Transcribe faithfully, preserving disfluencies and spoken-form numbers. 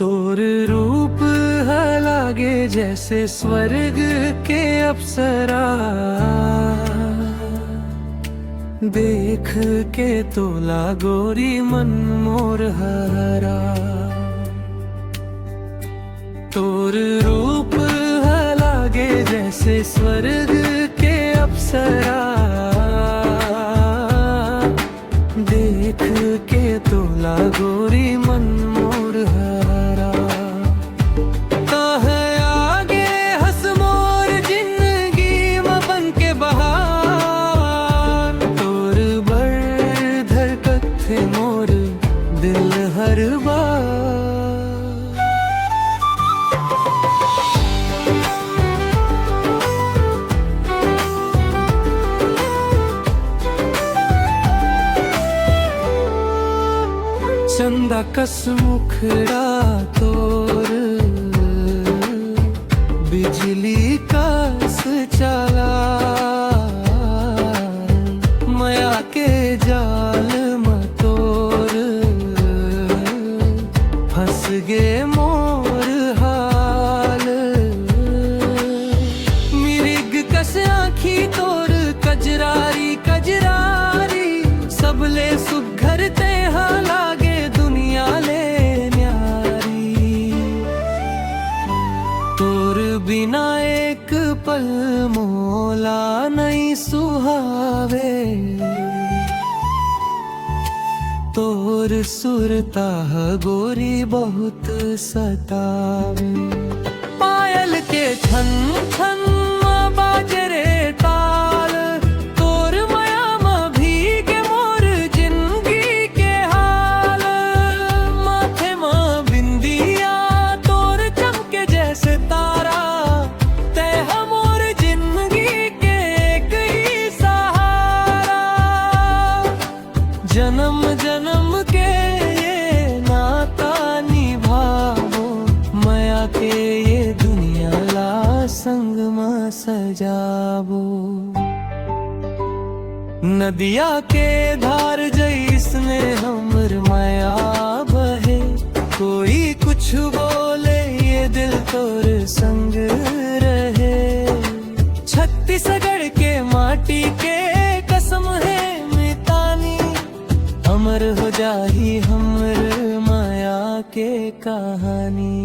तोर रूप ह लागे जैसे स्वर्ग के अप्सरा, देख के तोला गोरी मन मोर हरा। तोर रूप ह लागे जैसे स्वर्ग के अप्सरा, देख के तोला गोरी मन मोर हरा। तोर आगे हस मोर जिंदगी म बन के बहार, तोर बर धड़कथे मोर दिल हर बार। चंदा कस मुखड़ा तोर, बिजली कस चाला, मया के जाल म तोर फंस गे मोर हाल। मिरिग कस आँखी तोर कजरारी कजरारी, सबले सुघर तेहा लागे दुनिया ले न्यारी। तोर बिना एक पल मोला नइ सुहावे, तोर सुरता ह गोरी बहुत सतावे। पायल के छन छन म बाजे रे ताल, तोर मया म भीगे मोर जिंदगी के हाल। माथे म बिंदिया तोर चमके जैसे तारा, तैं ह मोर जिंदगी के एक ही सहारा। जन्म जन्म के ये नाता निभाबो, मया के ये दुनिया ला संग म सजाबो। नदिया के धार जइसने हमर मया बहे, कोई कुछ बोले ये दिल तोर संग रहे। छत्तीसगढ़ के माटी के कसम हे मितानी, अमर हो जाही हमर मया के कहानी।